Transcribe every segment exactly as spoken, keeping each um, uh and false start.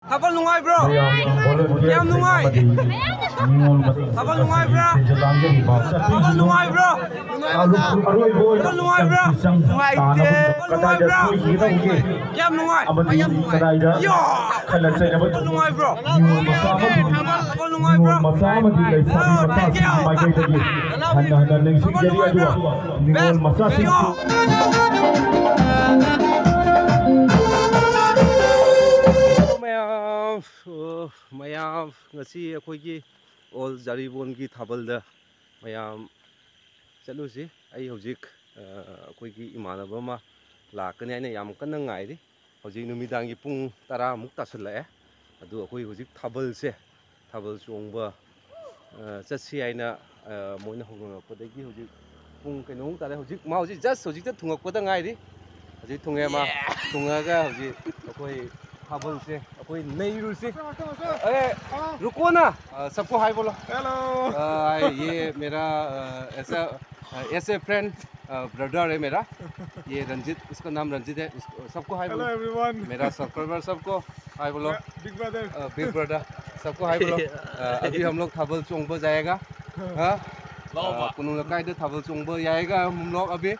ꯊꯥꯕꯜ ꯅꯨꯡꯉꯥꯏꯕ꯭ꯔꯣ? ꯃꯌꯥꯝ ꯅꯨꯡꯉꯥꯏ꯫ ꯊꯥꯕꯜ ꯅꯨꯡꯉꯥꯏꯕ꯭ꯔꯥ? ꯊꯥꯕꯜ ꯅꯨꯡꯉꯥꯏꯕ꯭ꯔꯣ? ꯊꯥꯕꯜ ꯅꯨꯡꯉꯥꯏꯕ꯭ꯔꯥ? ꯅꯨꯡꯉꯥꯏꯇꯦ꯫ ꯊꯥꯕꯜ ꯅꯨꯡꯉꯥꯏꯕ꯭ꯔꯥ? ꯌꯥꯝ ꯅꯨꯡꯉꯥꯏ꯫ ꯊꯥꯕꯜ ꯅꯨꯡꯉꯥꯏꯕ꯭ꯔꯣ? ꯊꯥꯕꯜ ꯅꯨꯡꯉꯥꯏꯕ꯭ꯔꯣ? ꯊꯥꯕꯜ ꯅꯨꯡꯉꯥꯏꯕ꯭ꯔꯣ? ꯊꯥꯕꯜ ꯅꯨꯡꯉꯥꯏꯕ꯭ꯔꯣ? ꯃꯌꯥꯝ, ꯑꯣ, ꯃꯌꯥꯝ, ꯉꯁꯤ ꯑꯩꯈꯣꯏꯒꯤ ꯑꯣꯜ ꯖꯥꯔꯤꯕꯣꯟꯒꯤ ꯊꯥꯕꯜꯗ ꯃꯌꯥꯝ ꯆꯠꯂꯨꯁꯤ꯫ ꯑꯩ ꯍꯧꯖꯤꯛ, ꯑ, ꯑꯩꯈꯣꯏꯒꯤ ꯏꯃꯥꯟꯅꯕ ꯑꯃ ꯂꯥꯛꯀꯅꯤ ꯍꯥꯏꯅ ꯌꯥꯝ ꯀꯟꯅ ꯉꯥꯏꯔꯤ꯫ ꯍꯧꯖꯤꯛ ꯅꯨꯃꯤꯗꯥꯡꯒꯤ ꯄꯨꯡ ꯇꯔꯥꯃꯨꯛ ꯇꯥꯁꯜꯂꯛꯑꯦ꯫ ꯑꯗꯨ ꯑꯩꯈꯣꯏ ꯍꯧꯖꯤꯛ ꯊꯥꯕꯜꯁꯦ, ꯊꯥꯕꯜ ꯆꯣꯡꯕ, ꯑ, ꯆꯠꯁꯤ ꯍꯥꯏꯅ, ꯑ, ꯃꯣꯏꯅ ꯍꯧꯗꯣꯔꯛꯄꯗꯒꯤ ꯍꯧꯖꯤꯛ ꯄꯨꯡ ꯀꯩꯅꯣꯃꯨꯛ ꯇꯥꯔꯦ꯫ ꯍꯧꯖꯤꯛ ꯃꯥ ꯍꯧꯖꯤꯛ just ꯍꯧꯖꯤꯛꯇ ꯊꯨꯡꯉꯛꯄꯗ ꯉꯥꯏꯔꯤ꯫ ꯍꯧꯖꯤꯛ ꯊꯨꯡꯉꯦ ꯃꯥ꯫ ꯊꯨꯡꯉꯒ ꯍꯧꯖꯤꯛ ꯑꯩꯈꯣꯏ ꯊꯥꯕꯜꯁꯦ ꯑꯩꯈꯣꯏ ꯅꯩꯔꯨꯁꯤ꯫ ꯑꯔꯦ, ꯔꯨꯀꯣ ꯅꯥ, ꯑ, ꯁꯕꯀꯣ ꯍꯥꯏ ꯕꯣꯂꯣ꯫ Hello. ꯑ, ये मेरा, अ, ऐसा, अ, ऐसे फ्रेंड, अ, ब्रदर है मेरा। ये रंजित, उसका नाम रंजित है। उस, सबको हाय बोलो। Hello everyone. मेरा सब्सक्राइबर सबको हाय बोलो। Big brother. Uh, big brother, सबको हाय बोलो। अ, अभी हम लोग थबल चोंगबो जाएगा। हाँ? ꯂꯥꯛꯑꯣꯕ꯫ ꯑ, ꯀꯣꯅꯨꯡ ꯂꯩꯀꯥꯏꯗ ꯊꯥꯕꯜ ꯆꯣꯡꯕ ꯌꯥꯏꯒ हम लोग अभी।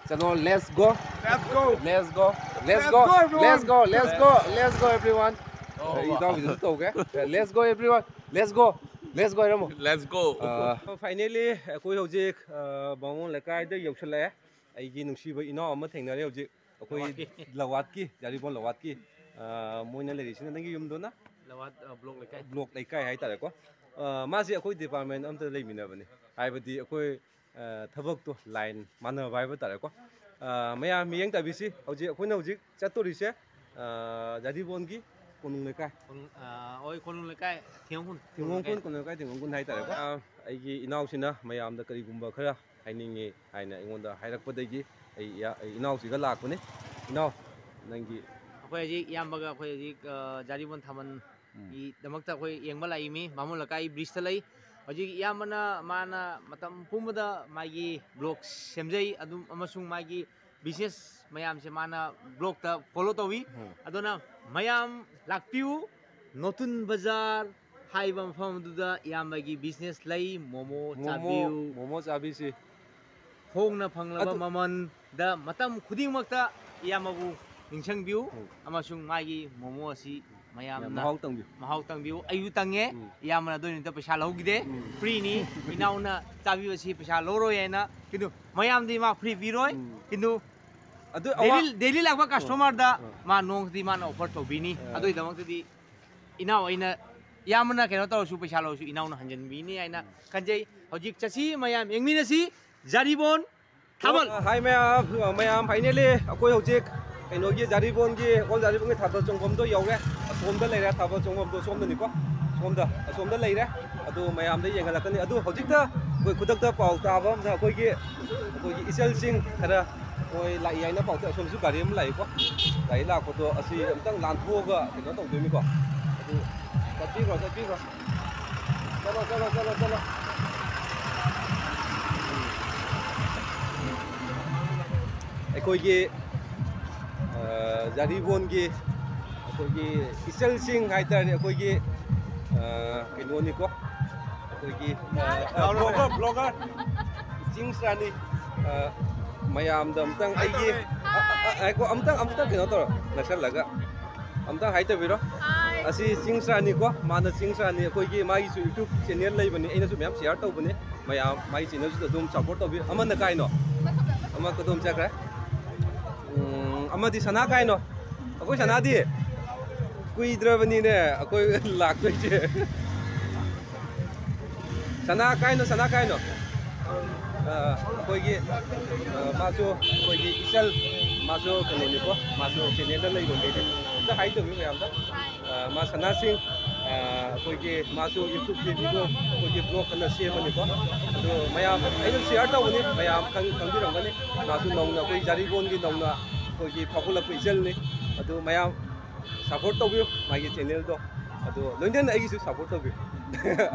चलो, let's go. Let's go. Let's go. Let's Let's go. Go, everyone. Let's go. Let's go. Let's go, everyone. ꯂꯥꯛꯑꯣꯕ꯫ ꯑ, ꯏꯇꯥꯎꯕꯤꯗꯨꯁꯨ ꯇꯧꯒꯦ꯫ Let's go, everyone. Let's go. Let's go ꯍꯥꯏꯔꯝꯃꯣ꯫ Let's go. ꯑ, finally ꯑꯩꯈꯣꯏ ꯍꯧꯖꯤꯛ, ꯑ, ꯕꯥꯃꯣꯟ ꯂꯩꯀꯥꯏꯗ ꯌꯧꯁꯜꯂꯛꯑꯦ꯫ ꯑꯩꯒꯤ ꯅꯨꯡꯁꯤꯕ ꯏꯅꯥꯎ ꯑꯃ ꯊꯦꯡꯅꯔꯦ ꯍꯧꯖꯤꯛ꯫ ꯑꯩꯈꯣꯏ ꯂꯋꯥꯠꯀꯤ꯫ ꯂꯋꯥꯠꯀꯤ, ꯖꯥꯔꯤꯕꯣꯟ ꯂꯋꯥꯠꯀꯤ꯫ ꯑ, ꯃꯣꯏꯅ ꯂꯩꯔꯤꯁꯤꯅ ꯅꯪꯒꯤ ꯌꯨꯝꯗꯣꯅ? ꯂꯋꯥꯠ, ꯑ, ꯕ꯭ꯂꯣꯛ ꯂꯩꯀꯥꯏ꯫ ꯕ꯭ꯂꯣꯛ ꯂꯩꯀꯥꯏ ꯍꯥꯏꯇꯥꯔꯦꯀꯣ꯫ ꯑ, ꯃꯥꯁꯦ ꯑꯩꯈꯣꯏ ꯗꯤꯄꯥꯔꯠꯃꯦꯟ ꯑꯝꯇ ꯂꯩꯃꯤꯟꯅꯕꯅꯤ꯫ ꯍꯥꯏꯕꯗꯤ ꯑꯩꯈꯣꯏ, ꯑ, ꯊꯕꯛꯇꯣ ꯂꯥꯏꯟ ꯃꯥꯟꯅꯕ ꯍꯥꯏꯕ ꯇꯥꯔꯦꯀꯣ꯫ ꯑ, ꯃꯌꯥꯝ ꯃꯤꯠꯌꯦꯡ ꯇꯥꯕꯤꯁꯤ꯫ ꯍꯧꯖꯤꯛ ꯑꯩꯈꯣꯏꯅ ꯍꯧꯖꯤꯛ ꯆꯠꯇꯣꯔꯤꯁꯦ, ꯑ, ꯖꯥꯔꯤꯕꯣꯟꯒꯤ ꯀꯣꯅꯨꯡ ꯂꯩꯀꯥꯏ꯫ ꯀꯣꯅꯨꯡ, ꯑ, ꯍꯣꯏ, ꯀꯣꯅꯨꯡ ꯂꯩꯀꯥꯏ, ꯊꯦꯡꯒꯨꯟ꯫ ꯊꯦꯡꯒꯨꯟ ꯀꯣꯅꯨꯡ ꯂꯩꯀꯥꯏ꯫ ꯀꯣꯅꯨꯡ ꯀꯣꯟ ꯍꯥꯏꯇꯥꯔꯦꯀꯣ꯫ ꯑ, ꯑꯩꯒꯤ ꯏꯅꯥꯎꯁꯤꯅ ꯃꯌꯥꯝꯗ ꯀꯔꯤꯒꯨꯝꯕ ꯈꯔ ꯍꯥꯏꯅꯤꯡꯉꯤ ꯍꯥꯏꯅ ꯑꯩꯉꯣꯟꯗ ꯍꯥꯏꯔꯛꯄꯗꯒꯤ ꯑꯩ ꯏꯌꯥ-, ꯑꯩ ꯏꯅꯥꯎꯁꯤꯒ ꯂꯥꯛꯄꯅꯤ꯫ ꯏꯅꯥꯎ, ꯅꯪꯒꯤ ꯑꯩꯈꯣꯏ ꯍꯧꯖꯤꯛ ꯏꯌꯥꯝꯕꯒ ꯑꯩꯈꯣꯏ ꯍꯧꯖꯤꯛ, ꯑ, ꯖꯥꯔꯤꯕꯣꯟ ꯊꯥꯕꯜ ꯎꯝ꯫ ꯒꯤꯗꯃꯛꯇ ꯑꯩꯈꯣꯏ ꯌꯦꯡꯕ ꯂꯥꯛꯏꯃꯤ, ꯕꯥꯃꯣꯟ ꯂꯩꯀꯥꯏ ꯕ꯭ꯔꯤꯖꯇ ꯂꯩ꯫ ꯍꯧꯖꯤꯛ ꯏꯌꯥꯝꯕꯅ ꯃꯥꯅ ꯃꯇꯝ ꯄꯨꯝꯕꯗ ꯃꯥꯒꯤ ꯕ꯭ꯂꯣꯛ ꯁꯦꯝꯖꯩ, ꯑꯗꯨꯝ, ꯑꯃꯁꯨꯡ ꯃꯥꯒꯤ ꯕꯤꯖꯤꯅꯦꯁ ꯃꯌꯥꯝꯁꯦ ꯃꯥꯅ ꯕ꯭ꯂꯣꯛꯇ ꯐꯣꯂꯣ ꯇꯧꯏ꯫ ꯎꯝ꯫ ꯑꯗꯨꯅ ꯃꯌꯥꯝ ꯂꯥꯛꯄꯤꯌꯨ, ꯅꯣꯇꯨꯟ ꯕꯖꯥꯔ ꯍꯥꯏꯕ ꯃꯐꯝ ꯑꯗꯨꯗ ꯏꯌꯥꯝꯕꯒꯤ ꯕꯤꯖꯤꯅꯦꯁ ꯂꯩ, ꯃꯣꯃꯣ ꯃꯣꯃꯣ, ꯆꯥꯕꯤꯌꯨ꯫ ꯃꯣꯃꯣ ꯆꯥꯕꯤꯁꯤ꯫ ꯍꯣꯡꯅ ꯐꯪꯂꯕ ꯑꯗꯨ ꯃꯃꯜꯗ ꯃꯇꯝ ꯈꯨꯗꯤꯡꯃꯛꯇ ꯏꯌꯥꯝꯕꯕꯨ ꯅꯤꯡꯁꯤꯡꯕꯤꯌꯨ, ꯎꯝ꯫ ꯑꯃꯁꯨꯡ ꯃꯥꯒꯤ ꯃꯣꯃꯣ ꯑꯁꯤ ꯃꯌꯥꯝꯅ ꯃꯍꯥꯎ ꯇꯪꯕꯤꯌꯨ꯫ ꯃꯍꯥꯎ ꯇꯪꯕꯤꯌꯨ꯫ ꯑꯩꯁꯨ ꯇꯪꯉꯦ꯫ ꯎꯝ꯫ ꯏꯌꯥꯝꯕꯅ ꯑꯗꯨ ꯅꯨꯃꯤꯠꯇ ꯄꯩꯁꯥ ꯂꯧꯈꯤꯗꯦ꯫ ꯎꯝ꯫ ꯐ꯭ꯔꯤꯅꯤ꯫ ꯏꯅꯥꯎꯅ ꯆꯥꯕꯤꯕꯁꯤ ꯄꯩꯁꯥ ꯂꯧꯔꯣꯏ ꯍꯥꯏꯅ꯫ ꯀꯩꯅꯣ, ꯃꯌꯥꯝꯗꯤ ꯃꯥ ꯐ꯭ꯔꯤ ꯄꯤꯔꯣꯏ꯫ ꯎꯝ꯫ ꯀꯩꯅꯣ, ꯑꯗꯨ ꯑꯋꯥ- ꯗꯦꯂꯤ, ꯗꯦꯂꯤ ꯂꯥꯛꯄ ꯀꯁꯇꯃꯔꯗ ꯎꯝ꯫ ꯃꯥ ꯅꯣꯡꯃꯗꯤ ꯃꯥꯅ ꯑꯣꯐꯔ ꯇꯧꯕꯤꯅꯤ꯫ ꯎꯝ꯫ ꯑꯗꯨꯒꯤꯗꯃꯛꯇꯗꯤ ꯏꯅꯥꯎ ꯑꯩꯅ, ꯏꯌꯥꯝꯕꯅ ꯀꯩꯅꯣ ꯇꯧꯔꯁꯨ, ꯄꯩꯁꯥ ꯂꯧꯔꯁꯨ, ꯏꯅꯥꯎꯅ ꯍꯟꯖꯤꯟꯕꯤꯅꯤ ꯍꯥꯏꯅ ꯎꯝ꯫ ꯈꯟꯖꯩ꯫ ꯍꯧꯖꯤꯛ ꯆꯠꯁꯤ, ꯃꯌꯥꯝ ꯌꯦꯡꯃꯤꯟꯅꯁꯤ꯫ ꯖꯥꯔꯤꯕꯣꯟ ꯊꯥꯕꯜ꯫ ꯍꯥꯏ ꯃꯌꯥꯝ, ꯃꯌꯥꯝ, ꯐꯥꯏꯅꯦꯜꯂꯤ ꯑꯩꯈꯣꯏ ꯍꯧꯖꯤꯛ ꯀꯩꯅꯣꯒꯤ ꯖꯥꯔꯤꯕꯣꯟꯒꯤ, ꯑꯣꯜ ꯖꯥꯔꯤꯕꯣꯟꯒꯤ ꯊꯥꯕꯜ ꯆꯣꯡꯐꯝꯗꯣ ꯌꯧꯔꯦ꯫ ꯑꯁꯣꯝꯗ ꯂꯩꯔꯦ ꯊꯥꯕꯜ ꯆꯣꯡꯐꯝꯗꯣ, ꯁꯣꯝꯗꯅꯤꯀꯣ꯫ ꯁꯣꯝꯗ, ꯑꯁꯣꯝꯗ ꯂꯩꯔꯦ꯫ ꯑꯗꯨ ꯃꯌꯥꯝꯗ ꯌꯦꯡꯍꯜꯂꯛꯀꯅꯤ꯫ ꯑꯗꯨ ꯍꯧꯖꯤꯛꯇ ꯑꯩꯈꯣꯏ ꯈꯨꯗꯛꯇ ꯄꯥꯎ ꯇꯥꯕ ꯑꯃꯅ ꯑꯩꯈꯣꯏꯒꯤ, ꯑꯩꯈꯣꯏꯒꯤ ꯏꯆꯜꯁꯤꯡ ꯈꯔ ꯃꯣꯏ ꯂꯥꯛꯏ ꯍꯥꯏꯅ ꯄꯥꯎ ꯇꯥꯏ꯫ ꯑꯁꯣꯝꯁꯨ ꯒꯥꯔꯤ ꯑꯃ ꯂꯥꯛꯏꯀꯣ꯫ ꯒꯥꯔꯤ ꯂꯥꯛꯄꯗꯣ ꯑꯁꯤ ꯑꯝꯇꯪ ꯂꯥꯟꯊꯣꯛꯑꯒ ꯀꯩꯅꯣ ꯇꯧꯗꯣꯏꯅꯤꯀꯣ꯫ ꯑꯗꯨ ꯆꯠꯄꯤꯈ꯭ꯔꯣ, ꯆꯠꯄꯤꯈ꯭ꯔꯣ꯫ ꯆꯠꯂꯣ, ꯆꯠꯂꯣ, ꯆꯠꯂꯣ, ꯆꯠꯂꯣ꯫ ꯑꯩꯈꯣꯏꯒꯤ, ꯑ, ꯖꯥꯔꯤꯕꯣꯟꯒꯤ ꯑꯩꯈꯣꯏꯒꯤ ꯏꯆꯜꯁꯤꯡ ꯍꯥꯏꯇꯥꯔꯦ, ꯑꯩꯈꯣꯏꯒꯤ, ꯑ, ꯀꯩꯅꯣꯅꯤꯀꯣ, ꯑꯩꯈꯣꯏꯒꯤ, ꯑ, ꯑ, ꯕ꯭ꯂꯣꯒꯔ, ꯕ꯭ꯂꯣꯒꯔ, ꯆꯤꯡꯁ ꯔꯥꯅꯤ, ꯑ, ꯃꯌꯥꯝꯗ ꯑꯝꯇꯪ ꯑꯩꯒꯤ, ꯑ, ꯑ, ꯑ, ꯉꯥꯏꯈꯣ, ꯑꯝꯇꯪ, ꯑꯝꯇꯪ ꯀꯩꯅꯣ ꯇꯧꯔꯣ, ꯅꯛꯁꯜꯂꯒ ꯑꯝꯇꯪ ꯍꯥꯏ ꯇꯧꯕꯤꯔꯣ꯫ ꯍꯥꯏ꯫ ꯑꯁꯤ ꯆꯤꯡꯁ ꯔꯥꯅꯤꯀꯣ, ꯃꯥꯅ ꯆꯤꯡꯁ ꯔꯥꯅꯤ, ꯑꯩꯈꯣꯏꯒꯤ ꯃꯥꯒꯤꯁꯨ YouTube ꯆꯦꯅꯦꯜ ꯂꯩꯕꯅꯤ, ꯑꯩꯅꯁꯨ ꯃꯌꯥꯝ ꯁꯤꯌꯥꯔ ꯇꯧꯕꯅꯤ꯫ ꯃꯌꯥꯝ ꯃꯥꯒꯤ ꯆꯦꯅꯦꯜꯁꯤꯗ ꯑꯗꯨꯝ ꯁꯞꯄꯣꯔꯠ ꯇꯧꯕꯤꯌꯨ꯫ ꯑꯃꯅ ꯀꯥꯏꯅꯣ? ꯑꯃ ꯀꯗꯣꯝ ꯆꯠꯈ꯭ꯔꯦ? ꯎꯝ, ꯑꯃꯗꯤ ꯁꯅꯥ ꯀꯥꯏꯅꯣ? ꯑꯩꯈꯣꯏ ꯁꯅꯥꯗꯤ ꯀꯨꯏꯗ꯭ꯔꯕꯅꯤꯅꯦ ꯑꯩꯈꯣꯏ ꯂꯥꯛꯇꯣꯏꯁꯦ꯫ ꯁꯅꯥ ꯀꯥꯏꯅꯣ, ꯁꯅꯥ ꯀꯥꯏꯅꯣ? ꯑ, ꯑꯩꯈꯣꯏꯒꯤ, ꯑ, ꯃꯥꯁꯨ ꯑꯩꯈꯣꯏꯒꯤ ꯏꯆꯜ, ꯃꯥꯁꯨ ꯀꯩꯅꯣꯅꯤꯀꯣ, ꯃꯥꯁꯨ ꯆꯦꯅꯦꯜꯗ ꯂꯩꯕ ꯃꯤꯅꯦ꯫ ꯑꯝꯇ ꯍꯥꯏ ꯇꯧꯕꯤꯌꯨ ꯃꯌꯥꯝꯗ꯫ ꯑ, ꯃꯥ ꯁꯅꯥꯁꯤꯡ, ꯑ, ꯑꯩꯈꯣꯏꯒꯤ ꯃꯥꯁꯨ YouTubeꯀꯤ video ꯑꯩꯈꯣꯏꯒꯤ vlog ꯀꯟꯅ ꯁꯦꯝꯕꯅꯤꯀꯣ꯫ ꯑꯗꯨ ꯃꯌꯥꯝ ꯑꯩꯅ ꯁꯤꯌꯥꯔ ꯇꯧꯕꯅꯤ, ꯃꯌꯥꯝ ꯈꯪ-, ꯈꯪꯕꯤꯔꯝꯒꯅꯤ꯫ ꯃꯥꯁꯨ ꯅꯧꯅ ꯑꯩꯈꯣꯏ ꯖꯥꯔꯤꯕꯣꯟꯒꯤ ꯅꯧꯅ ꯑꯩꯈꯣꯏꯒꯤ ꯐꯥꯎꯒꯠꯂꯛꯄ ꯏꯆꯜꯅꯤ꯫ ꯑꯗꯨ ꯃꯌꯥꯝ ꯁꯞꯄꯣꯔꯠ ꯇꯧꯕꯤꯌꯨ ꯃꯥꯒꯤ ꯆꯦꯅꯦꯜꯗꯣ꯫ ꯑꯗꯨ ꯂꯣꯏꯅꯅ ꯑꯩꯒꯤꯁꯨ ꯁꯞꯄꯣꯔꯠ ꯇꯧꯕꯤꯌꯨ꯫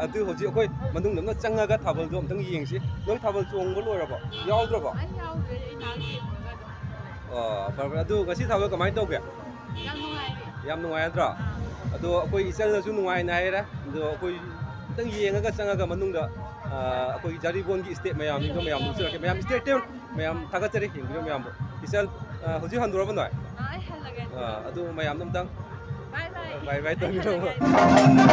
ꯑꯗꯨ ꯍꯧꯖꯤꯛ ꯑꯩꯈꯣꯏ ꯃꯅꯨꯡꯗ ꯑꯝꯇ ꯆꯪꯉꯒ ꯊꯥꯕꯜꯗꯣ ꯑꯝꯇꯪ ꯌꯦꯡꯁꯤ꯫ ꯅꯣꯏ ꯊꯥꯕꯜ ꯆꯣꯡꯕ ꯂꯣꯏꯔꯕꯣ? ꯌꯥꯎꯗ꯭ꯔꯕꯣ? ꯑꯩ ꯌꯥꯎꯗ꯭ꯔꯦ, ꯑꯩ ꯅꯍꯥꯟ ꯌꯦꯡꯉꯨꯔꯒ ꯑꯗꯨꯝ꯫ ꯑꯣ, ꯐꯔꯦ, ꯐꯔꯦ꯫ ꯑꯗꯨ ꯉꯁꯤ ꯊꯥꯕꯜ ꯀꯃꯥꯏꯅ ꯇꯧꯒꯦ? ꯌꯥꯝ ꯅꯨꯡꯉꯥꯏꯔꯤ꯫ ꯌꯥꯝ ꯅꯨꯡꯉꯥꯏ ꯅꯠꯇ꯭ꯔꯣ? ꯑꯥ꯫ ꯑꯗꯣ ꯑꯩꯈꯣꯏ ꯏꯆꯜꯅꯁꯨ ꯅꯨꯡꯉꯥꯏꯅ ꯍꯥꯏꯔꯦ꯫ ꯑꯗꯣ ꯑꯩꯈꯣꯏ ꯈꯤꯇꯪ ꯌꯦꯡꯉꯒ ꯆꯪꯉꯒ ꯃꯅꯨꯡꯗ, ꯑꯥ, ꯑꯩꯈꯣꯏꯒꯤ ꯖꯥꯔꯤꯕꯣꯟꯒꯤ staff ꯃꯌꯥꯝꯁꯤꯡꯗꯣ ꯃꯌꯥꯝ ꯅꯣꯛꯆꯔꯛꯀꯦ꯫ ꯃꯌꯥꯝ stay tuned꯫ ꯃꯌꯥꯝ ꯊꯥꯒꯠꯆꯔꯤ ꯌꯦꯡꯕꯤꯔꯤꯕ ꯃꯌꯥꯝꯕꯨ꯫ ꯏꯆꯜ, ꯑꯥ, ꯍꯧꯖꯤꯛ ꯍꯟꯗꯣꯔꯕ ꯅꯣꯏ? ꯑꯥ, ꯑꯩ ꯍꯜꯂꯒꯦ꯫ ꯑꯥ, ꯑꯗꯨ ꯃꯌꯥꯝꯗꯣ ꯑꯝꯇꯪ bye bye꯫ Bye bye ꯇꯧꯕꯤꯔꯝꯃꯣ꯫ ꯍꯜꯂꯒꯦ꯫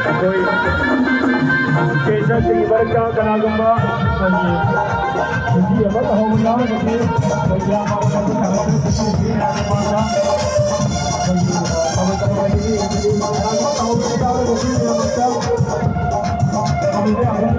ꯑꯩꯈꯣꯏ ꯏꯆꯦ ꯏꯆꯟꯁꯤꯡꯒꯤ ꯃꯔꯛꯇ ꯀꯅꯥꯒꯨꯝꯕ ꯑꯩꯈꯣꯏꯒꯤ ꯅꯨꯄꯤ ꯑꯃ ꯇꯧꯍꯧꯕ ꯌꯥꯎꯔꯒꯗꯤ ꯑꯩꯈꯣꯏ ꯏꯌꯥꯝꯕ ꯑꯃ ꯅꯠꯇ꯭ꯔꯒ ꯃꯄꯥꯟꯗ ꯑꯩꯈꯣꯏꯒꯤ ꯊꯕꯛ ꯇꯧꯕ ꯍꯥꯏꯗꯤ ꯀꯅꯥꯒꯨꯝꯕ ꯇꯧꯍꯧꯕ ꯌꯥꯎꯔꯒꯗꯤ ꯃꯌꯥꯝ ꯑꯝꯇ ꯇꯧꯕꯤꯕ ꯌꯥꯒꯅꯤ꯫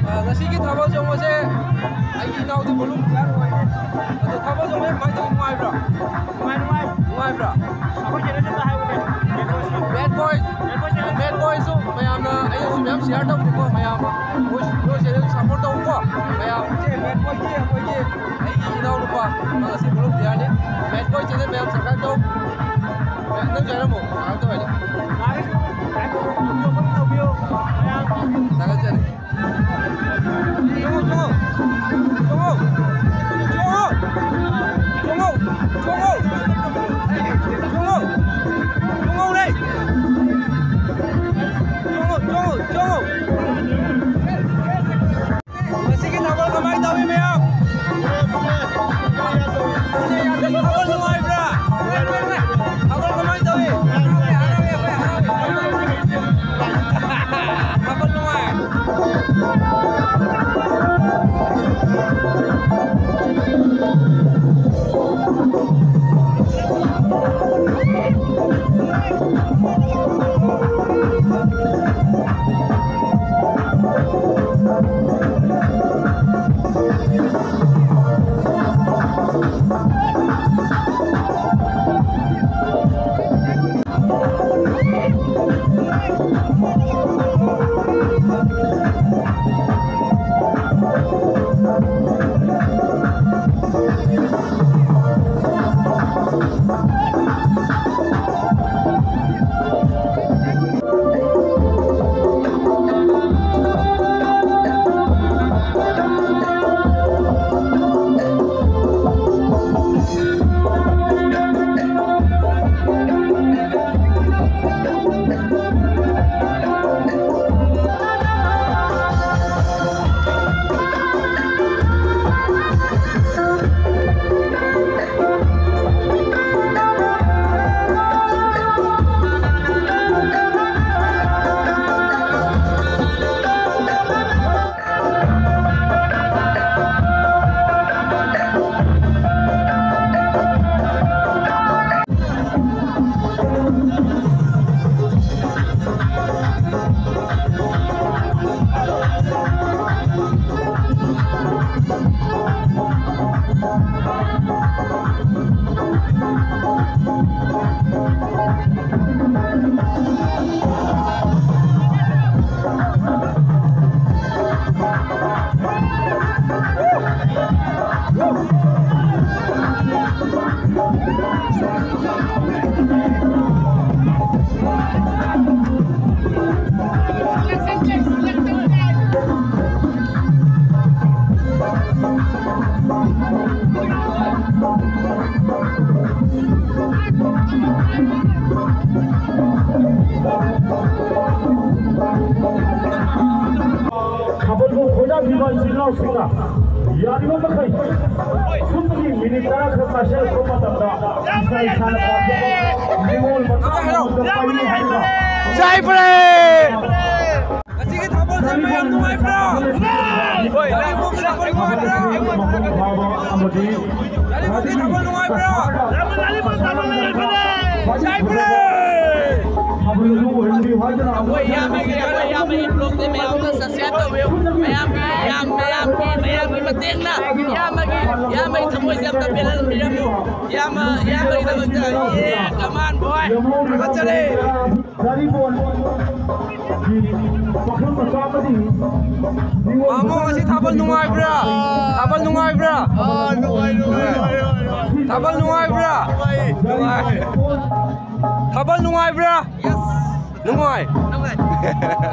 ꯑ, ꯉꯁꯤꯒꯤ ꯊꯥꯕꯜ ꯆꯣꯡꯕꯁꯦ ꯑꯩꯒꯤ ꯏꯅꯥꯎꯗꯤ volume ꯀꯌꯥ ꯅꯨꯡꯉꯥꯏꯔꯦ꯫ ꯑꯗꯣ ꯊꯥꯕꯜ ꯆꯣꯡꯕꯁꯦ ꯀꯃꯥꯏꯅ ꯇꯧꯋꯤ? ꯅꯨꯡꯉꯥꯏꯕ꯭ꯔꯥ? ꯅꯨꯡꯉꯥꯏ, ꯅꯨꯡꯉꯥꯏ꯫ ꯅꯨꯡꯉꯥꯏꯕ꯭ꯔꯥ? ꯑꯩꯈꯣꯏ ꯀꯩꯅꯣꯁꯨ ꯑꯝꯇ ꯍꯥꯏꯌꯨꯅꯦ꯫ Bad Boys꯫ Bad Boys꯫ Bad Boys ꯁꯨ ꯃꯌꯥꯝꯅ, ꯑꯩꯅꯁꯨ ꯃꯌꯥꯝ share ꯇꯧꯕꯅꯤꯀꯣ, ꯃꯌꯥꯝ꯫ ꯑꯩꯈꯣꯏꯒꯤ ꯑꯩꯒꯤ ꯏꯅꯥꯎꯅꯨꯄꯥ, ꯃꯥ ꯑꯁꯤ ꯚꯣꯂꯨꯟꯇꯤꯌꯥꯔꯅꯤ꯫ ꯃꯦꯠ ꯕꯣꯏ ꯆꯦꯅꯦꯜ ꯃꯌꯥꯝ ꯁꯕꯁꯀ꯭ꯔꯥꯏꯕ ꯇꯧ꯫ ꯃꯦꯠ ꯅꯪꯁꯨ ꯍꯥꯏꯔꯝꯃꯣ, ꯉꯥꯏꯍꯥꯛꯇ ꯑꯣꯏꯔꯦ꯫ ꯊꯥꯒꯠꯆꯔꯤ꯫ ꯆꯣꯡꯉꯣ, ꯆꯣꯡꯉꯣ꯫ ꯆꯣꯡꯉꯣ꯫ ꯆꯣꯡꯉꯣ꯫ ꯆꯣꯡꯉꯣ꯫ ꯆꯣꯡꯉꯣ꯫ ꯆꯣꯡꯉꯣ꯫ ꯆꯣꯡꯉꯣ꯫ ꯆꯣꯡꯉꯣ꯫ ꯆꯣꯡꯉꯣ꯫ ꯉꯁꯤꯒꯤ ꯊꯧꯒꯜ ꯀꯃꯥꯏꯅ ꯇꯧꯏ ꯃꯌꯥꯝ? ꯊꯧꯒꯜ ꯅꯨꯡꯉꯥꯏꯕ꯭ꯔꯥ? ꯊꯧꯒꯜ ꯀꯃꯥꯏꯅ ꯇꯧꯏ? ꯊꯥꯕꯜꯕꯨ ꯈꯣꯏꯗꯥꯕꯤꯕ ꯏꯆꯤꯜ ꯏꯅꯥꯎꯁꯤꯡꯅ ꯌꯥꯔꯤꯕ ꯃꯈꯩ ꯁꯨꯞꯅꯒꯤ ꯃꯤꯅꯤꯠ ꯇꯔꯥ ꯈꯛ ꯉꯥꯏꯁꯤꯜꯂꯛꯄ ꯃꯇꯝꯗ ꯏꯁꯥ ꯏꯁꯥꯅ ꯄꯥꯝꯖꯕ ꯅꯤꯉꯣꯜ ꯃꯆꯥ ꯑꯃꯃꯝꯗ ꯄꯥꯏꯅꯤ ꯍꯥꯏꯕ ꯉꯁꯤꯒꯤ ꯊꯥꯕꯜ ꯆꯣꯡꯕ ꯌꯥꯝ ꯅꯨꯡꯉꯥꯏꯕ꯭ꯔꯣ? ꯍꯣꯏ, ꯂꯥꯏꯕꯨꯡꯒꯤ ꯊꯥꯕꯜ ꯅꯨꯡꯉꯥꯏꯕ꯭ꯔꯣ? ꯃꯄꯨꯡ ꯐꯥꯕ ꯑꯃꯗꯤ ꯂꯥꯏꯕꯨꯡꯒꯤ ꯊꯥꯕꯜ ꯅꯨꯡꯉꯥꯏꯕ꯭ꯔꯣ? ꯌꯥꯏꯐꯔꯦ! ꯑꯩꯈꯣꯏ ꯏꯌꯥꯝꯕꯒꯤ, ꯑꯩꯈꯣꯏ ꯏꯌꯥꯝꯕꯒꯤ ꯕ꯭ꯂꯣꯛꯇ ꯃꯌꯥꯝ ꯑꯃ ꯁꯕꯁꯀ꯭ꯔꯥꯏꯕ ꯇꯧꯕꯤꯌꯨ꯫ ꯃꯌꯥꯝꯒꯤ, ꯌꯥꯝ, ꯃꯌꯥꯝꯒꯤ, ꯃꯌꯥꯝꯒꯤ ꯃꯇꯦꯡꯅ ꯏꯌꯥꯝꯕꯒꯤ, ꯏꯌꯥꯝꯕꯒꯤ ꯊꯃꯣꯏꯁꯦ ꯑꯝꯇ ꯄꯦꯜꯍꯟꯕꯤꯔꯝꯃꯨ꯫ ꯏꯌꯥꯝꯕ, ꯏꯌꯥꯝꯕꯒꯤꯗꯃꯛꯇ, ꯌꯦ, come on, boy꯫ ꯊꯥꯒꯠꯆꯔꯤ꯫ ꯃꯥꯃꯣ, ꯉꯁꯤ ꯊꯥꯕꯜ ꯅꯨꯡꯉꯥꯏꯕ꯭ꯔꯥ? ꯊꯥꯕꯜ ꯅꯨꯡꯉꯥꯏꯕ꯭ꯔꯥ? ꯑꯥ, ꯅꯨꯡꯉꯥꯏ, ꯅꯨꯡꯉꯥꯏ, ꯅꯨꯡꯉꯥꯏ, ꯅꯨꯡꯉꯥꯏ꯫ ꯊꯥꯕꯜ ꯅꯨꯡꯉꯥꯏꯕ꯭ꯔꯥ? ꯅꯨꯡꯉꯥꯏ꯫ ꯊꯥꯕꯜ ꯅꯨꯡꯉꯥꯏꯕ꯭ꯔꯥ? Yes꯫ ꯅꯨꯡꯉꯥꯏ꯫ ꯅꯨꯡꯉꯥꯏ꯫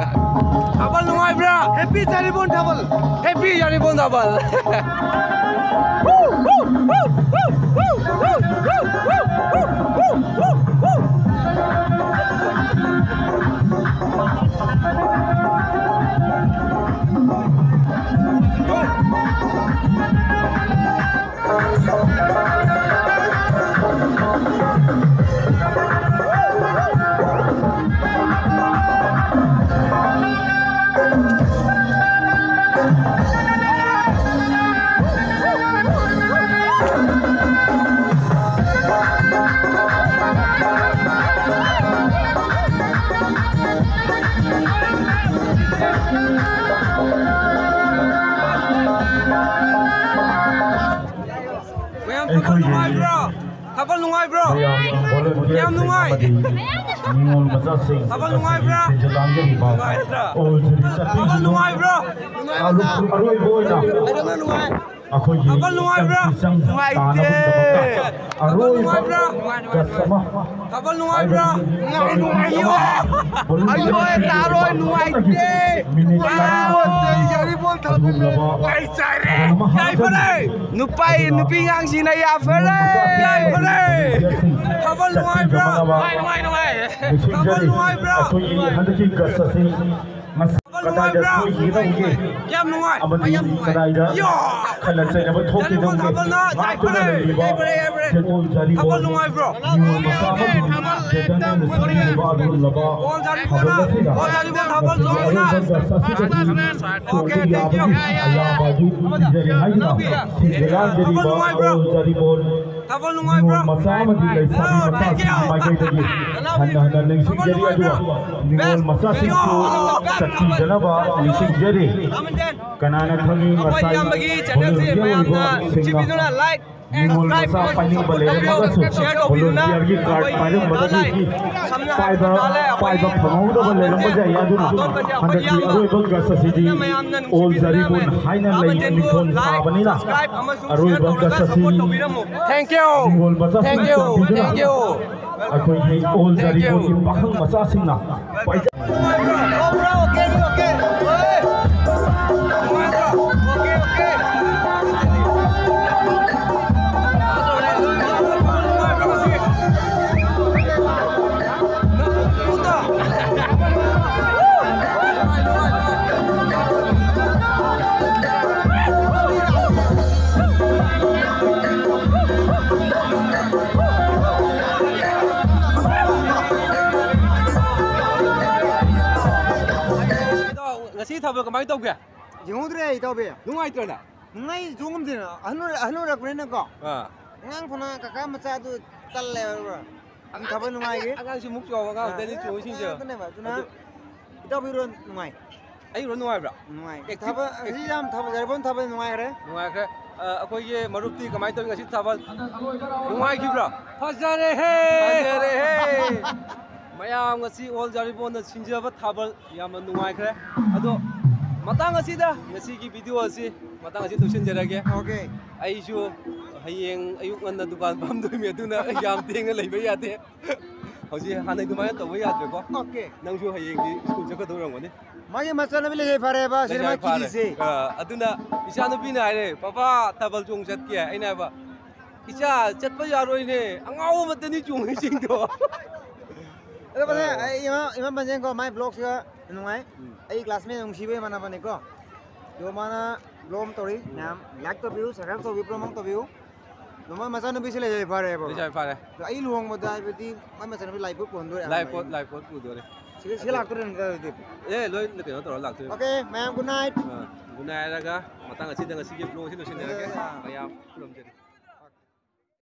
ꯊꯥꯕꯜ ꯅꯨꯡꯉꯥꯏꯕ꯭ꯔꯥ? Happy ꯌꯥꯔꯤꯄꯣꯛ ꯊꯥꯕꯜ꯫ Happy ꯌꯥꯔꯤꯄꯣꯛ ꯊꯥꯕꯜ꯫ ꯃꯌꯥꯝ ꯊꯥꯕꯜ ꯑꯩꯈꯣꯏꯒꯤ ꯅꯨꯡꯉꯥꯏꯕ꯭ꯔꯣ? ꯊꯥꯕꯜ ꯅꯨꯡꯉꯥꯏꯕ꯭ꯔꯣ? ꯃꯌꯥꯝ ꯌꯥꯝ ꯅꯨꯡꯉꯥꯏ꯫ ꯅꯤꯉꯣꯜ ꯃꯆꯥꯁꯤꯡ ꯊꯥꯕꯜ ꯅꯨꯡꯉꯥꯏꯕ꯭ꯔꯥ? ꯁꯦꯟꯖꯥ ꯂꯥꯡꯖꯔꯤꯕ ꯅꯨꯡꯉꯥꯏꯕ꯭ꯔꯥ? ꯑꯣꯜ ꯁꯤꯗꯤ ꯊꯥꯕꯜ ꯅꯨꯡꯉꯥꯏꯕ꯭ꯔꯣ? ꯑꯔꯣꯏꯕ ꯑꯣꯏꯅ ꯑꯩꯈꯣꯏꯒꯤ ꯊꯥꯕꯜ ꯅꯨꯡꯉꯥꯏꯕ꯭ꯔꯥ? ꯅꯨꯡꯉꯥꯏꯇꯦ꯫ ꯇꯥꯅꯕꯒꯤꯗꯃꯛꯇ ꯊꯥꯕꯜ ꯑꯔꯣꯏꯕ ꯅꯨꯡꯉꯥꯏꯕ꯭ꯔꯥ? ꯒꯁ ꯑꯃ ꯊꯥꯕꯜ ꯅꯨꯡꯉꯥꯏꯕ꯭ꯔꯥ? ꯍꯥꯏꯕꯗꯤ ꯅꯨꯡꯉꯥꯏ, ꯅꯨꯡꯉꯥꯏ, ꯅꯨꯡꯉꯥꯏ꯫ ꯕꯣꯂꯨꯟ ꯑꯌꯣ, ꯇꯥꯔꯣꯏ, ꯅꯨꯡꯉꯥꯏꯇꯦ꯫ ꯃꯤꯅꯤꯠ ꯇꯔꯥ ꯑꯌꯣ, ꯌꯥꯔꯤꯕꯣꯜ ꯊꯥꯕꯜ ꯑꯗꯨꯒꯨꯝꯂꯕ ꯅꯨꯡꯉꯥꯏꯖꯔꯦ꯫ ꯊꯥꯕꯜ ꯑꯃ ꯌꯥꯏꯐꯔꯦ꯫ ꯍꯥꯞꯆꯔꯤ꯫ ꯅꯨꯄꯥ, ꯑꯗꯨꯅ ꯅꯨꯄꯤ ꯑꯉꯥꯡꯁꯤꯡꯅ ꯌꯥꯐꯔꯦ꯫ ꯌꯥꯏꯐꯔꯦ꯫ ꯊꯥꯕꯜ ꯅꯨꯡꯉꯥꯏꯕ꯭ꯔꯥ? ꯆꯠꯄꯤꯅꯕ ꯅꯨꯡꯉꯥꯏ, ꯅꯨꯡꯉꯥꯏ, ꯅꯨꯡꯉꯥꯏ꯫ ꯅꯤꯡꯁꯤꯡꯖꯔꯤ꯫ ꯊꯥꯕꯜ ꯅꯨꯡꯉꯥꯏꯕ꯭ꯔꯥ? ꯑꯩꯈꯣꯏꯒꯤ ꯍꯟꯗꯛꯀꯤ ꯒꯁ ꯑꯁꯤ ꯊꯥꯕꯜ ꯀꯗꯥꯏꯗ ꯅꯨꯡꯉꯥꯏꯕ꯭ꯔꯥ? ꯁꯣꯏꯈꯤꯒꯗꯧꯒꯦ ꯌꯥꯝ ꯅꯨꯡꯉꯥꯏ꯫ ꯑꯃꯗꯤ ꯌꯥꯝ ꯅꯨꯡꯉꯥꯏ꯫ ꯀꯗꯥꯏꯗ ꯌꯥ! ꯈꯠꯅ ꯆꯩꯅꯕ ꯊꯣꯛꯈꯤꯗꯧꯒꯦ ꯊꯥꯕꯜꯅ ꯉꯥꯛꯇꯨꯅ ꯌꯥꯏꯐꯔꯦ, ꯂꯩꯔꯤꯕ ꯌꯥꯏꯐꯔꯦ, ꯌꯥꯏꯐꯔꯦ꯫ ꯁꯦꯟ ꯑꯣꯜ ꯖꯥꯔꯤꯕꯣꯜ ꯊꯥꯕꯜ ꯅꯨꯡꯉꯥꯏꯕ꯭ꯔꯣ? ꯅꯤꯉꯣꯜ ꯃꯆꯥ ꯑꯃꯗꯤ ꯆꯦꯇꯟꯅ ꯂꯨꯆꯤꯡꯂꯤꯕ ꯑꯗꯨꯒꯨꯝꯂꯕ ꯑꯣꯜ ꯖꯥꯔꯤꯕꯣꯜꯅ, ꯊꯥꯕꯜ ꯑꯁꯤꯅ ꯑꯣꯜ ꯖꯥꯔꯤꯕꯣꯜ ꯊꯥꯕꯜ ꯃꯁꯤꯒꯤ ꯆꯣꯡꯕꯅ ꯑꯔꯣꯏꯕ ꯒꯁ ꯑꯁꯤꯗꯗꯤ OK, ꯆꯣꯡꯕ thank you. ꯌꯥꯕꯒꯤ ꯑꯌꯥꯕ ꯑꯗꯨ ꯄꯤꯖꯔꯤ ꯍꯥꯏꯗꯨꯅ ꯊꯥꯕꯜ ꯁꯤꯟꯖ ꯂꯥꯡꯖꯔꯤꯕ ꯅꯨꯡꯉꯥꯏꯕ꯭ꯔꯣ? ꯑꯣꯜ ꯖꯥꯔꯤꯕꯣꯜ ꯊꯥꯕꯜ ꯅꯨꯡꯉꯥꯏꯕ꯭ꯔꯣ? ꯅꯤꯉꯣꯜ ꯃꯆꯥ ꯑꯃꯗꯤ ꯂꯩꯁꯥꯕꯤ ꯃꯆꯥꯁꯤꯡꯒꯤ ꯃꯥꯏꯀꯩꯗꯒꯤ ꯍꯟꯅ ꯍꯟꯅ ꯅꯤꯡꯁꯤꯡꯖꯔꯤ, ꯑꯗꯨꯒ ꯅꯤꯉꯣꯜ ꯃꯆꯥꯁꯤꯡꯁꯨ ꯆꯠꯄꯤꯗꯅꯕ ꯅꯤꯡꯁꯤꯡꯖꯔꯤ꯫ ꯀꯅꯥꯅ ꯈꯪꯏ, ꯑꯩꯈꯣꯏ ꯉꯁꯥꯏ ꯏꯌꯥꯝꯕꯒꯤ ꯆꯦꯅꯦꯜꯁꯤ ꯃꯌꯥꯝꯅ ꯅꯨꯡꯁꯤꯕꯤꯗꯨꯅ ꯂꯥꯏꯛ, ꯅꯤꯉꯣꯜ ꯃꯆꯥ ꯄꯥꯏꯅꯤꯡꯕ ꯂꯩꯔꯝꯃꯒꯁꯨ ꯁꯤꯌꯔ ꯇꯧꯕꯤꯗꯨꯅ ꯚꯣꯂꯨꯟꯇꯤꯌꯔꯒꯤ ꯀꯥꯔꯗ ꯑꯩꯈꯣꯏ ꯄꯥꯏꯔꯝꯕꯗꯒꯤ ꯗꯥ ꯂꯥꯏ, ꯁꯝꯅ ꯄꯥꯏꯕ, ꯗꯥ ꯂꯥꯏ, ꯑꯩꯈꯣꯏ ꯄꯥꯏꯕ ꯐꯪꯍꯧꯗꯕ ꯂꯩꯔꯝꯕꯁꯨ ꯌꯥꯏ꯫ ꯑꯗꯨꯅ ꯑꯇꯣꯟꯕꯁꯦ ꯑꯩꯈꯣꯏ ꯍꯟꯗꯛꯀꯤ ꯏꯌꯥꯝꯕ ꯑꯔꯣꯏꯕ ꯒꯁ ꯑꯁꯤꯗꯤ ꯁꯤꯅ ꯃꯌꯥꯝꯅ ꯑꯣꯜ ꯅꯨꯡꯁꯤꯕꯤꯗꯨꯅ ꯖꯔꯤꯕꯣꯟ ꯃꯌꯥꯝ ꯍꯥꯏꯅ ꯂꯩ, ꯅꯤꯡꯊꯣꯟ ꯁꯥꯕꯅꯤꯅ ꯑꯔꯣꯏꯕ ꯒꯁ ꯑꯁꯤ ꯅꯤꯉꯣꯜ ꯃꯆꯥꯁꯤꯡ ꯆꯥꯟꯕꯤꯗꯨꯅ ꯑꯩꯈꯣꯏꯒꯤ ꯑꯣꯜ ꯖꯔꯤꯕꯣꯟꯒꯤ ꯄꯥꯈꯪ ꯃꯆꯥꯁꯤꯡꯅ ꯄꯥꯏꯖ- ꯉꯁꯤ ꯊꯥꯕꯜ ꯀꯃꯥꯏꯅ ꯇꯧꯒꯦ? ꯌꯦꯡꯍꯧꯗ꯭ꯔꯦ, ꯏꯇꯥꯎꯕꯤ꯫ ꯅꯨꯡꯉꯥꯏꯇ꯭ꯔꯅꯦ? ꯅꯨꯡꯉꯥꯏ, ꯆꯣꯡꯉꯝꯗꯦꯅ꯫ ꯑꯍꯟ ꯑꯣꯏꯔ-, ꯑꯍꯟ ꯑꯣꯏꯔꯛꯄꯅꯤꯅꯀꯣ꯫ ꯑꯥ꯫ ꯑꯉꯥꯡ ꯐꯅ ꯀꯀꯥ ꯃꯆꯥ ꯑꯗꯨ ꯇꯜꯂꯦ ꯍꯥꯏꯕ꯭ꯔꯣ? ꯑꯗꯨꯝ ꯊꯥꯕꯜ ꯅꯨꯡꯉꯥꯏꯒꯦ꯫ ꯑꯉꯥꯡꯁꯨ ꯑꯃꯨꯛ ꯆꯥꯎꯕ ꯑꯉꯥꯡ ꯑꯥ, ꯑꯗꯨꯗꯅꯤ ꯆꯣꯡꯉꯤꯁꯤꯡꯁꯦ꯫ ꯑꯗꯨꯅꯦꯕ꯫ ꯑꯗꯨꯅ ꯑꯗꯨ ꯏꯇꯥꯎꯕꯤꯔꯣ ꯅꯨꯡꯉꯥꯏ꯫ ꯑꯩꯔꯣ ꯅꯨꯡꯉꯥꯏꯕ꯭ꯔꯥ? ꯅꯨꯡꯉꯥꯏ꯫ Active-, ꯊꯥꯕꯜ, active-, ꯉꯁꯤ ꯌꯥꯝ ꯊꯥꯕꯜ, ꯖꯔꯤꯕꯣꯟ ꯊꯥꯕꯜ ꯅꯨꯡꯉꯥꯏꯈ꯭ꯔꯦ꯫ ꯅꯨꯡꯉꯥꯏꯈ꯭ꯔꯦ꯫ ꯑ, ꯑꯩꯈꯣꯏꯒꯤ ꯃꯔꯨꯞꯇꯤ ꯀꯃꯥꯏꯅ ꯇꯧꯋꯤ ꯉꯁꯤ ꯊꯥꯕꯜ? ꯅꯨꯡꯉꯥꯏꯈꯤꯕ꯭ꯔꯥ? ꯐꯖꯔꯦꯍꯦ! ꯐꯖꯔꯦꯍꯦ! ꯃꯌꯥꯝ ꯉꯁꯤ ꯑꯣꯜ ꯖꯔꯤꯕꯣꯟꯅ ꯁꯤꯟꯖꯕ ꯊꯥꯕꯜ ꯌꯥꯝꯅ ꯅꯨꯡꯉꯥꯏꯈ꯭ꯔꯦ꯫ ꯑꯗꯣ ꯃꯇꯥꯡ ꯑꯁꯤꯗ ꯉꯁꯤꯒꯤ video ꯑꯁꯤ ꯃꯇꯥꯡ ꯑꯁꯤ ꯂꯣꯏꯁꯤꯟꯖꯔꯒꯦ꯫ Okay. ꯑꯩꯁꯨ ꯍꯌꯦꯡ ꯑꯌꯨꯛ ꯉꯟꯅ ꯗꯨꯀꯥꯟ ꯐꯝꯗꯣꯏꯅꯤ, ꯑꯗꯨꯅ ꯌꯥꯝ ꯊꯦꯡꯅ ꯂꯩꯕ ꯌꯥꯗꯦ꯫ ꯍꯧꯖꯤꯛ ꯍꯥꯟꯅ ꯑꯗꯨꯃꯥꯏꯅ ꯇꯧꯕ ꯌꯥꯗ꯭ꯔꯦꯀꯣ꯫ Okay. ꯅꯪꯁꯨ ꯍꯌꯦꯡꯗꯤ ꯁ꯭ꯀꯨꯜ ꯆꯠꯀꯗꯧ ꯑꯣꯏꯔꯝꯒꯅꯤ꯫ ꯃꯥꯒꯤ ꯃꯆꯥꯅꯨꯄꯤ ꯂꯩꯖꯩ ꯐꯔꯦꯕ ꯁꯤꯅꯦ ꯃꯥ ꯂꯩꯖꯩ ꯐꯔꯦ꯫ ꯀꯤꯔꯤꯁꯦ꯫ ꯑ, ꯑꯗꯨꯅ ꯏꯆꯥꯅꯨꯄꯤꯅ ꯍꯥꯏꯔꯦ, "ꯄꯥꯄꯥ, ꯊꯥꯕꯜ ꯆꯣꯡ ꯆꯠꯀꯦ?" ꯑꯩꯅ ꯍꯥꯏꯕ, "ꯏꯆꯥ, ꯆꯠꯄ ꯌꯥꯔꯣꯏꯅꯦ, ꯑꯉꯥꯎꯕ ꯑꯃꯠꯇꯅꯤ ꯆꯣꯡꯉꯤꯁꯤꯡꯗꯣ"꯫ ꯑꯗꯣ ꯐꯖꯅ ꯑ꯫ ꯑꯩ ꯏꯃꯥ ꯏꯃꯥ ꯄꯟꯖꯦꯡꯀꯣ ꯃꯥꯏ ꯕ꯭ꯂꯣꯛꯁꯤꯒ ꯅꯨꯡꯉꯥꯏ꯫ ꯎꯝ꯫ ꯑꯩ ꯀ꯭ꯂꯥꯁꯃꯦꯠ ꯅꯨꯡꯁꯤꯕ ꯏꯃꯥꯟꯅꯕꯅꯤꯀꯣ꯫ ꯑꯗꯣ ꯃꯥꯅ ꯕ꯭ꯂꯣꯛ ꯑꯃ ꯇꯧꯔꯤ ꯎꯝ꯫ ꯃꯌꯥꯝ꯫ ꯂꯥꯏꯛ ꯇꯧꯕꯤꯌꯨ, ꯁꯕꯁꯀ꯭ꯔꯥꯏꯕ ꯇꯧꯕꯤꯌꯨ, ꯄ꯭ꯔꯣꯃꯣꯠ ꯇꯧꯕꯤꯌꯨ꯫ ꯑꯗꯣ ꯃꯣꯏ ꯃꯆꯥꯅꯨꯄꯤꯁꯤ ꯂꯩꯖꯩ ꯐꯔꯦꯕ꯫ ꯂꯩꯖꯩ ꯐꯔꯦ꯫ ꯑꯗꯣ ꯑꯩ ꯂꯨꯍꯣꯡꯕꯗ ꯍꯥꯏꯕꯗꯤ ꯃꯣꯏ ꯃꯆꯥꯅꯨꯄꯤ ꯂꯥꯏ ꯄꯣꯠ ꯄꯨꯍꯟꯗꯣꯔꯦ ꯂꯥꯏ ꯑꯍꯥꯟꯕ ꯄꯣꯠ ꯑꯩꯅ꯫ ꯂꯥꯏ ꯄꯣꯠ ꯄꯨꯗꯣꯔꯦ꯫ ꯁꯤꯗ ꯁꯤꯗ ꯂꯥꯛꯇꯣꯔꯦ ꯅꯠꯇ꯭ꯔꯣ ꯑꯗꯨꯗꯤ? ꯑꯦ, ꯂꯣꯏ ꯀꯩꯅꯣ ꯇꯧꯔ ꯂꯥꯛꯇꯣꯏꯅꯦ꯫ Okay, ꯃꯌꯥꯝ good night꯫ ꯑ, good night ꯍꯥꯏꯔꯒ ꯃꯇꯥꯡ ꯑꯁꯤꯗ ꯉꯁꯤꯒꯤ ꯕ꯭ꯂꯣꯛ ꯑꯁꯤ ꯂꯣꯏꯁꯤꯟꯖꯔꯒꯦ꯫ Yeah. ꯃꯌꯥꯝ ꯈꯨꯔꯨꯝꯖꯔꯤ꯫